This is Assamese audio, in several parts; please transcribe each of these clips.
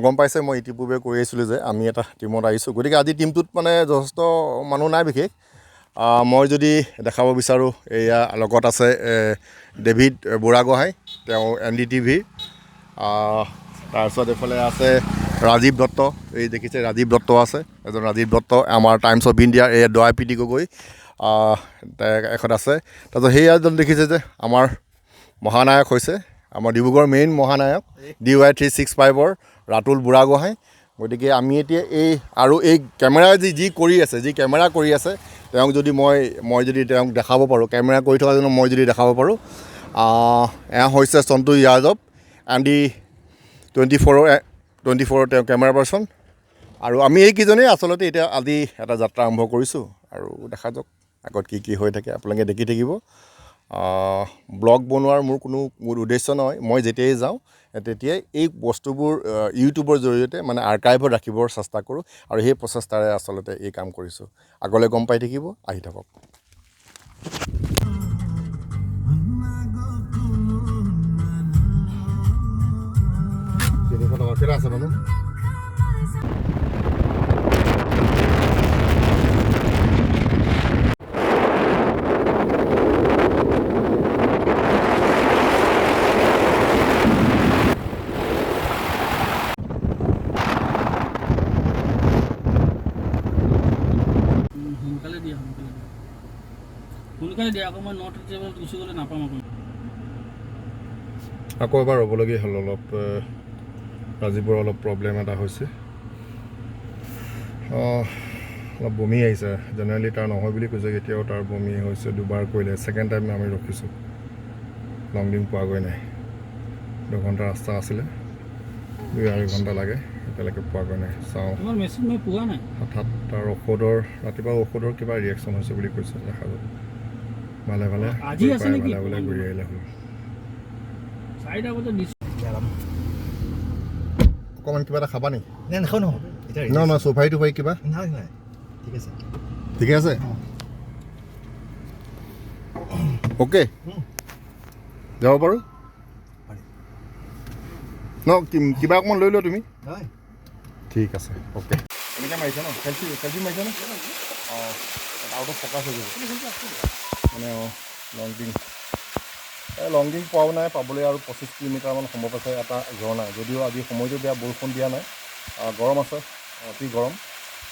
গম পাইছে, মই ইতিপূৰ্বে কৰি আহিছিলোঁ যে আমি এটা টীমত আহিছোঁ। গতিকে আজি টীমটোত মানে যথেষ্ট মানুহ নাই বিশেষ। মই যদি দেখাব বিচাৰোঁ, এয়া লগত আছে ডেভিড বুঢ়াগোহাঁই, তেওঁ NDTVৰ। তাৰপিছত এইফালে আছে ৰাজীৱ দত্ত, এই দেখিছে ৰাজীৱ দত্ত আছে, এজন ৰাজীৱ দত্ত আমাৰ টাইমছ অফ ইণ্ডিয়াৰ, এই দয়া প্ৰীতি গগৈ এখেত আছে। তাৰপিছত সেই এজন দেখিছে যে আমাৰ মহানায়ক হৈছে আমাৰ ডিব্ৰুগড় মেইন মহানায়ক DY 365ৰ ৰাতুল বুঢ়াগোহাঁই। গতিকে আমি এতিয়া এই আৰু এই কেমেৰা যি যি কৰি আছে, যি কেমেৰা কৰি আছে, তেওঁক যদি মই যদি তেওঁক দেখাব পাৰোঁ, কেমেৰা কৰি থকাজনক মই যদি দেখাব পাৰোঁ, এওঁ হৈছে সন্তু যাদৱ, ND 24ৰ তেওঁ কেমেৰা পাৰ্চন। আৰু আমি এইকেইজনেই আচলতে এতিয়া আজি এটা যাত্ৰা আৰম্ভ কৰিছোঁ আৰু দেখা যাওক আগত কি কি হৈ থাকে, আপোনালোকে দেখি থাকিব। ব্লগ বনোৱাৰ মোৰ কোনো মূল উদ্দেশ্য নহয়, মই যেতিয়াই যাওঁ তেতিয়াই এই বস্তুবোৰ ইউটিউবৰ জৰিয়তে মানে আৰ্কাইভত ৰাখিবৰ চেষ্টা কৰোঁ আৰু সেই প্ৰচেষ্টাৰে আচলতে এই কাম কৰিছোঁ। আগলৈ গম পাই থাকিব, আহি থাকক। 300 টকা কেইটা আছে মানুহ? সোনকালে দিয়া, সোনকালে দিয়া, সোনকালে দিয়া। আকৌ মই 9:30 মানত গুচি গ'লে নাপাম আকৌ। আকৌ এবাৰ ৰ'বলগীয়া হ'ল অলপ, ৰাজীৱৰ অলপ প্ৰব্লেম এটা হৈছে, অলপ বমি আহিছে। জেনেৰেলি তাৰ নহয় বুলি কৈছে, এতিয়াও তাৰ বমি হৈছে, দুবাৰ কৰিলে। ছেকেণ্ড টাইম আমি ৰখিছোঁ, লংডিং পোৱাগৈ নাই। 2 ঘণ্টা ৰাস্তা আছিলে, 2-2.5 ঘণ্টা লাগে, এতিয়ালৈকে পোৱাগৈ নাই। চাওঁ, তোমাৰ মেছেজ মই পোৱা নাই। হঠাৎ তাৰ ঔষধৰ, ৰাতিপুৱা ঔষধৰ কিবা ৰিয়েকশ্যন হৈছে বুলি কৈছে। দেখা যাওক, ভালে ভালে আজি গৈ আছে পাই নেকি? ভালে ভালে ঘূৰি আহিলে হ'ল। 4টা বজাত দিছোঁ। অকণমান কিবা এটা খাবা নেকি? নাই, নাখাওঁ নহয় এতিয়া। নহয় নহয়, চৌফাৰী টোফাৰী কিবা? নাই নাই, ঠিক আছে। ঠিকে আছে, অ'কে, যাব পাৰোঁ। পাৰি। ন কিবা অকণমান লৈ লোৱা তুমি। হয়। ঠিক আছে, অ'কে। এনেকৈ মাৰিছে ন, চেলফি চেলফি মাৰিছে ন? অঁ, আউট অফ ফ'কাছ হৈ যাব মানে। অঁ, লংডিং, এই লংডিং পোৱাও নাই, পাবলৈ আৰু 25 কিলোমিটাৰমান সম্ভৱ আছে। এটা ঝৰ্ণা, যদিও আজি সময়টো বেয়া, বৰষুণ দিয়া নাই, গৰম আছে, অতি গৰম।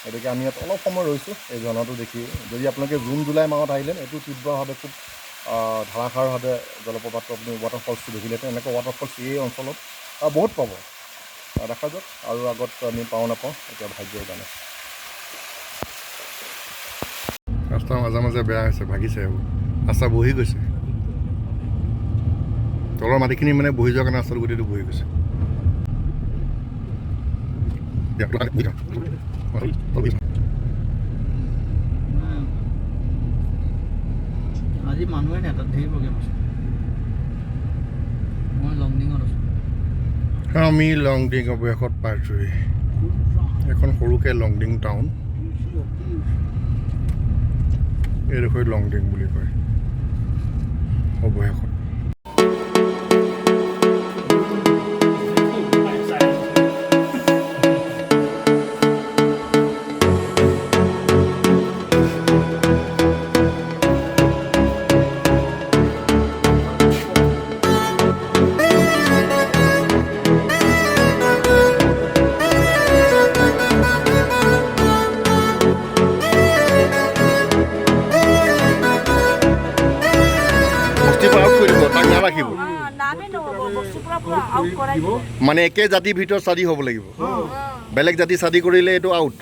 গতিকে আমি ইয়াত অলপ সময় ৰৈছোঁ এই ঝৰ্ণাটো দেখি। যদি আপোনালোকে জুন জুলাই মাহত আহিলে এইটো তীব্ৰভাৱে খুব ধাৰাসাৰভাৱে জলপ্ৰপাতটো আপুনি ৱাটাৰফলছটো দেখিলেহেঁতেন। এনেকুৱা ৱাটাৰফলছ এই অঞ্চলত বহুত পাব। দেখা যাওক আৰু আগত আমি পাওঁ নাপাওঁ, এতিয়া ভাগ্যই জানে। ৰাস্তা মাজে মাজে বেয়া হৈছে, ভাগিছে, এইবোৰ ৰাস্তা বহি গৈছে। তলৰ মাটিখিনি মানে বহি যোৱাৰ কাৰণে ৰাস্তাটো গোটেইটো বহি গৈছে। নাই, আজি মানুহে নাই তাত, ধেৰ প্ৰগ্ৰেম আছে। মই লংডিঙত আছোঁ। আমি লংডিং অৱশেষত পাইছোঁহি। এখন সৰুকৈ লংডিং টাউন, এইডোখৰ লংডিং বুলি কয়। অৱশেষত বস্তিৰ পৰা আউট কৰি দিব, তাক নাৰাখিব। নামে নহ'ব, বস্তুৰ পৰা পুৰা আউট কৰাই দিব। মানে একে জাতিৰ ভিতৰত চাদি হ'ব লাগিব, বেলেগ জাতি চাদি কৰিলে এইটো আউট।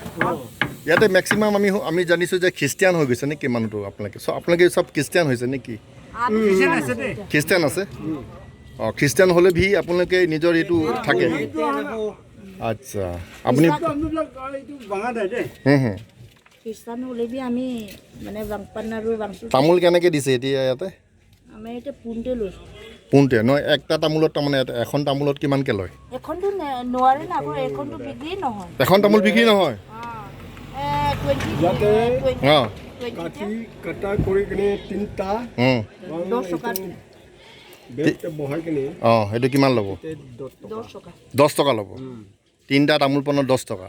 ইয়াতে মেক্সিমাম আমি জানিছোঁ যে খ্ৰীষ্টিয়ান হৈ গৈছে নেকি মানুহটো? আপোনালোকে চব, আপোনালোকে চব খ্ৰীষ্টিয়ান হৈছে নেকি? আমি খ্ৰীষ্টিয়ান আছে। অঁ, খ্ৰীষ্টিয়ান হ'লে ভি আপোনালোকে নিজৰ এইটো থাকে। আচ্ছা, আপুনি হুম হুম খ্ৰীষ্টান হ'লে বি আমি মানে বাংপান আৰু বাংচু। তামোল কেনেকৈ দিছে এতিয়া ইয়াতে? আমি এতিয়া পোনতে লৈছোঁ। পোনতে নহয়, একটা তামোলত তাৰমানে এখন তামোলত কিমানকৈ লয়? এখনতো নোৱাৰে না আকৌ, এখনতো বিক্ৰী নহয়। এখন তামোল বিক্ৰী নহয়? 20। অঁ। কাটি কটা কৰি কিনে তিনিটা 10 টকা। বেগ বহাই কিনে। অঁ, সেইটো কিমান ল'ব? 10 টকা। 10 টকা। 10 টকা ল'ব। তিনিটা তামোল পাণত 10 টকা।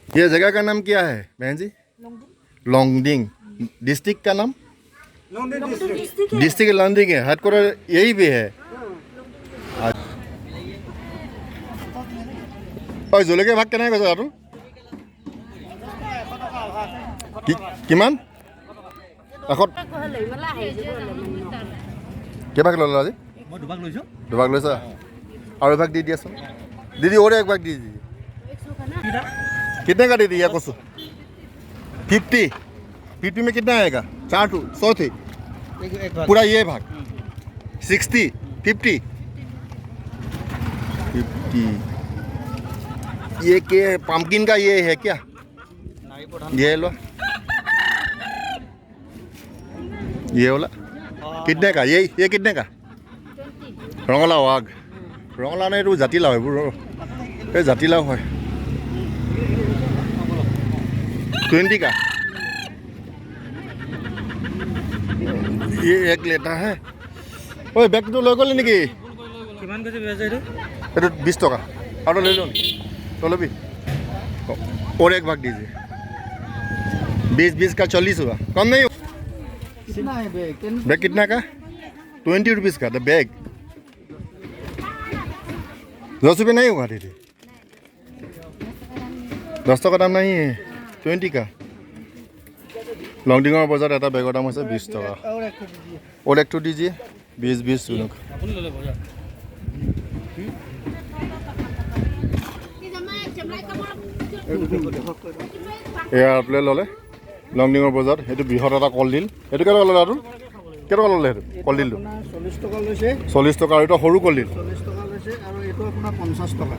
ये जगह का नाम क्या है बहन जी? लॉन्गडिंग। डिस्ट्रिक्ट का नाम? डिस्ट्रिक्ट लॉन्गडिंग है, हेडक्वार्टर यही भी है। ঐ, জলকীয়া ভাগ কেনেকৈ কৈছে ৰাতুল? কিমান? এশ। কেইভাগ ল'লে আজি? মই দুভাগ লৈছোঁ। দুভাগ লৈছা? আৰু এভাগ দি দিয়াচোন दीदी। और एक भाग दीजिए। कितने का दीदी ये? कुछ 50। 50 में कितना आएगा? चार टू 100 थे। पूरा ये भाग 60, 50, 50। ये के पम्पकिन का ये है क्या? ये लो, ये वाला कितने का? ये कितने का? ৰঙালাও আগ, ৰঙালাও নে এইটো জাতিলাও? এইবোৰ এই জাতিলাও হয়। 20 का ये एक लेता है। ঐ, বেগটো লৈ গ'লি নেকি? কিমান কৈছে বেজ এইটো? এইটো 20 টকা। আৰু লৈ লওঁ, তই ল'বি? और एक भाग दीजिए। 20 20 का 40 हुआ, कम नहीं? कितना है बैग? बैग कितना का? 20 रुपीज़ का the bag. 10 रुपये नहीं होगा दीदी? 10 टका दाम नहीं है 20 का। লংডিঙৰ বজাৰত এটা বেগৰ দাম হৈছে 20 টকা। और एक ठो दीजिए। 20 20 दोनों। আপুনি ল'লে বজাৰ। এয়া ৰাতুলে ল'লে লংডিঙৰ বজাৰত। সেইটো বৃহৎ এটা কলডিল। সেইটো কেইটকা ল'লে ৰাতুল? কেইটকা ল'লে সেইটো কলডিলটো? আপোনাৰ 40 টকা লৈছে। 40 টকা। আৰু এইটো সৰু কলডিল? 40 টকা লৈছে আৰু এইটো আপোনাৰ 50 টকা।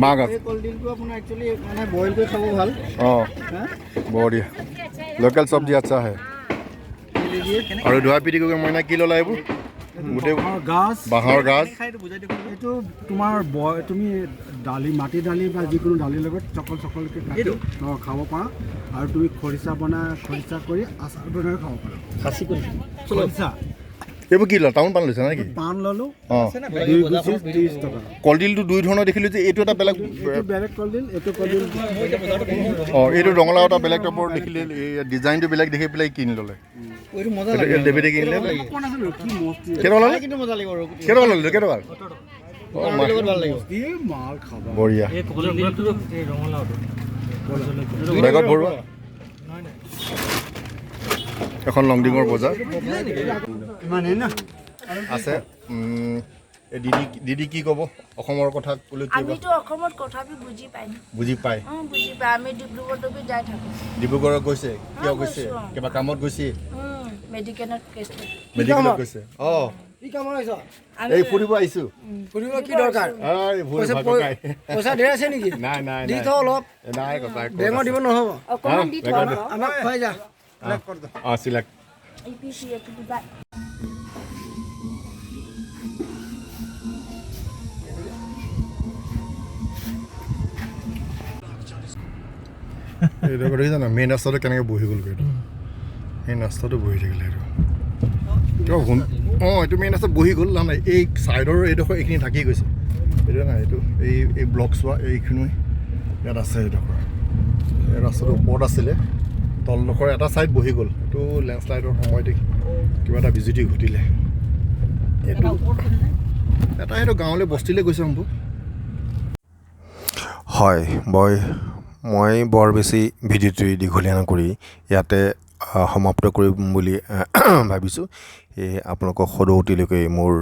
বাঁহ গাজ। এই কলডিলটো আপোনাৰ একচুৱেলি মানে বইল কৰি খাব ভাল। অঁ। হা। বঢ়িয়া, লোকেল চব্জি আচ্ছা হে। আৰু ধোৱা পিটি কৰি মইনা কি ল'লা এইবোৰ গোটেই? গাজ। বাঁহৰ গাজ। এইটো তোমাৰ তুমি দালি, মাটি দালি বা যিকোনো দালিৰ লগত চকল চকলকৈ কাটি খাব পাৰা আৰু তুমি খৰিচা বনাই, খৰিচা কৰি আচাৰ বনাই খাব পাৰা। খাচী কৰি। খৰিচা। এইবোৰ কি ল'লা? তামোল পাণ লৈছা নেকি? পাণ ল'লোঁ। অঁ। দুই গুচি 30 টকা। কলডিলটো দুই ধৰণৰ দেখিলোঁ যে, এইটো এটা বেলেগ। এইটো বেলেগ কলডিল, এইটো কলডিল। অঁ, এইটো ৰঙালাও এটা বেলেগ টাইপৰ দেখিলে, এই ডিজাইনটো বেলেগ দেখি পেলাই কিনি ল'লে। এইটো মজা। এইটো ডেবিটে কিনিলে। কোৱা নাছিলোঁ কি মস্তি। কেইটকা ল'লে? কিন্তু মজা লাগিব আৰু। কেইটকা ল'লে? কেইটকা? অঁ, ভাল লাগিব। এই মাল খাবা। বঢ়িয়া। এই কলডিলটো, এই ৰঙালাওটো। বেগত ভৰোৱা। এখন লংডিঙৰ বজাৰ ইমানেই না? আছে। এই দিদি, দিদি কি ক'ব অসমৰ কথা ক'লে কি ক'ব? আমিতো অসমত কথাবি বুজি পাই ন। বুজি পায়। অঁ, বুজি পাই। আমি ডিব্ৰুগড়তো যাই থাকোঁ। ডিব্ৰুগড়ত গৈছে? কিয় গৈছে? গৈছোঁ, অ। কিবা কামত গৈছে? মেডিকেলত কেছ। মেডিকেলত গৈছে, অঁ। কি কামত আহিছ? এই ফুৰিব আহিছোঁ। ফুৰিব কি দৰকাৰ? এই ভুল। পইচা ভাগ নাই। পইচা ধেৰ আছে নেকি? নাই নাই। দি নাই। থ অলপ। নাই কথা। বেংকত দিব নহ'ব। অকণমান দি থ। আমাক খুৱাই যা। অঁ, চিলেক্ট। ই পি চি এইটো দিবা। এইটো দেখিছা নাই, মেইন ৰাস্তাটো কেনেকৈ বহি গ'লগৈ এইটো। মেইন ৰাস্তাটো বহি থাকিলে এইটো কিবা শুন। অঁ, এইটো মেইন ৰাস্তাত বহি গ'ল। তাৰমানে এই ছাইডৰ এইডোখৰ এইখিনি থাকি গৈছে। এইটো নাই, এইটো এই ব্লক চোৱা, এইখিনি ইয়াত আছে। এইডোখৰ এই ৰাস্তাটোৰ ওপৰত আছিলে, তলডোখৰ এটা ছাইড বহি গ'ল। এইটো লেণ্ডশ্লাইডৰ সময়তে কিবা এটা বিজুতি ঘটিলে। এইটো এটা সেইটো গাঁৱলৈ বস্তিলৈ গৈছে সম্ভৱ। হয়, মই বৰ বেছি ভিডিঅ'টো দীঘলীয়া নকৰি ইয়াতে সমাপ্ত কৰিম বুলি ভাবিছোঁ। সেয়েহে আপোনালোকক সদৌতিলৈকে মোৰ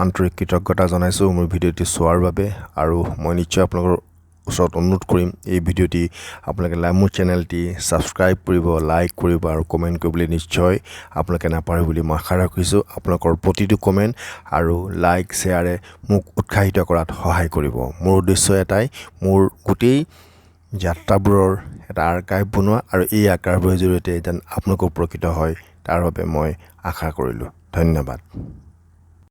আন্তৰিক কৃতজ্ঞতা জনাইছোঁ মোৰ ভিডিঅ'টি চোৱাৰ বাবে। আৰু মই নিশ্চয় আপোনালোকৰ ওচৰত অনুৰোধ কৰিম, এই ভিডিঅ'টি আপোনালোকে মোৰ চেনেলটি ছাবস্ক্ৰাইব কৰিব, লাইক কৰিব আৰু কমেণ্ট কৰিবলৈ নিশ্চয় আপোনালোকে নাপাহৰে বুলি মই আশা ৰাখিছোঁ। আপোনালোকৰ প্ৰতিটো কমেণ্ট আৰু লাইক, শ্বেয়াৰে মোক উৎসাহিত কৰাত সহায় কৰিব। মোৰ উদ্দেশ্য এটাই, মোৰ গোটেই যাত্ৰাবোৰৰ এটা আৰ্কাইভ বনোৱা আৰু এই আৰ্কাইভৰ জৰিয়তে যেন আপোনালোক উপকৃত হয় তাৰ বাবে মই আশা কৰিলোঁ। ধন্যবাদ।